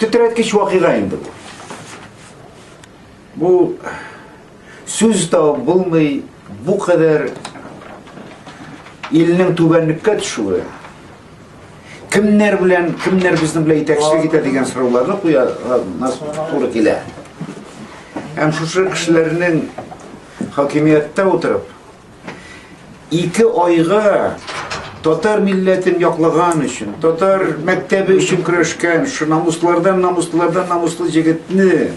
Тетрәткеч вакыйга инде бу. Бу сүз табып булмый, бу кадәр илнең түбәнлеккә төшүе, кемнәр белән, кемнәр безнең белән итәкчелек итә дигән сорауларны куя туры килә. Һәм шушы кешеләрнең хакимияттә утырып, 2 айга татар милләтен яклаган өчен, татар мәктәбе өчен көрәшкән, шу намуслардан намуслылардан намуслы җегетне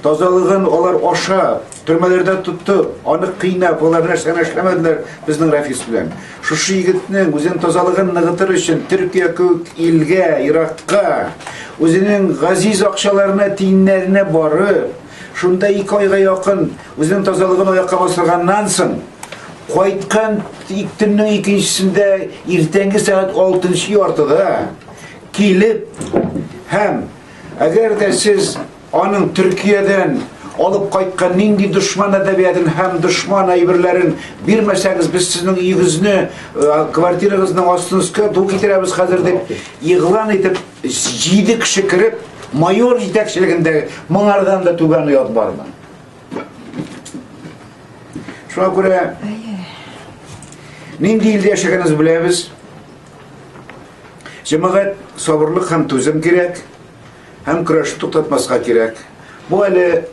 тазалыгын алар аша, төрмәләрдә тотып, аны кыйнап, алар нәрсәне эшләмәделәр безнең Рафис белән. Шушы егетнең үзенең тазалыгын ныгытыр өчен Төркия кебек илгә, Иракка, үзенең газиз акчаларына, тиеннәренә барып, шунда 2 айга якын үзенең тазалыгын аякка бастырганнан соң, кайткан төннең икенчесендә иртәнге сәгать алтынчы яртыда килеп һәм әгәр дә сез аның Төркиядән алып кайткан нинди дошман әдәбиятын һәм дошман әйберләрен бирмәсәгез, без сезнең өегезне, квартирагызның астын өскә ду китерәбез хәзер дип игълан итеп, 7 кеше кереп, майор җитәкчелегендәге моңардан да түбән оят бармы? Шуңа күрә нинди илдә яшәгәнебезне беләбез. Җәмәгать, сабырлык һәм түзем кирәк, һәм көрәшне туктатмаска кирәк. Бу әле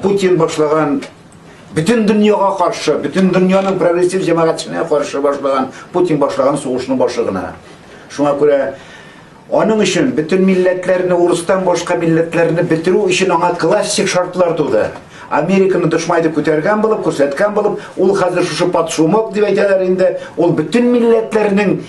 Путин башлаган бөтен дөньяга каршы, бөтен дөньяның прогрессив җәмәгатьчелегенә каршы башлаган Путин башлаган сугышның башы гына. Шуңа күрә аның өчен бөтен милләтләрне, урыстан башка милләтләрне бетерү өчен аңа классик шартлар туды. Американы дошман итеп күтәргән булып, күрсәткән булып, ул хәзер шушы подшумок дип әйтәләр инде, ул бөтен милләтләрнең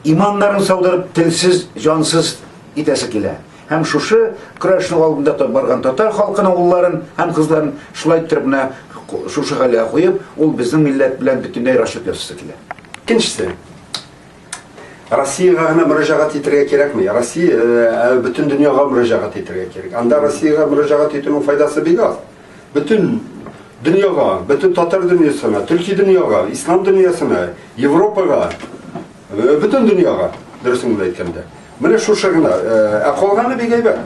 иманнарын саудырып, телсез, җансыз итәсе килә. Һәм шушы көрәшнең алдында барган татар халкының улларын һәм кызларын шулай иттереп менә шушы хәлгә куеп, ул безнең милләт белән бөтенләй расчет ясасы килә. Икенчесе. Россиягә генә мөрәҗәгать итәргә кирәкми. Россия бөтен дөньяга мөрәҗәгать итәргә кирәк. Анда Россиягә мөрәҗәгать итүнең файдасы бик аз. Бөтен дөньяга, бөтен татар дөньясына, төрки дөньяга, ислам дөньясына, Европага, бөтен дөньяга, дөресен генә әйткәндә. Менә шушы гына. Ә калганы бик әйбәт.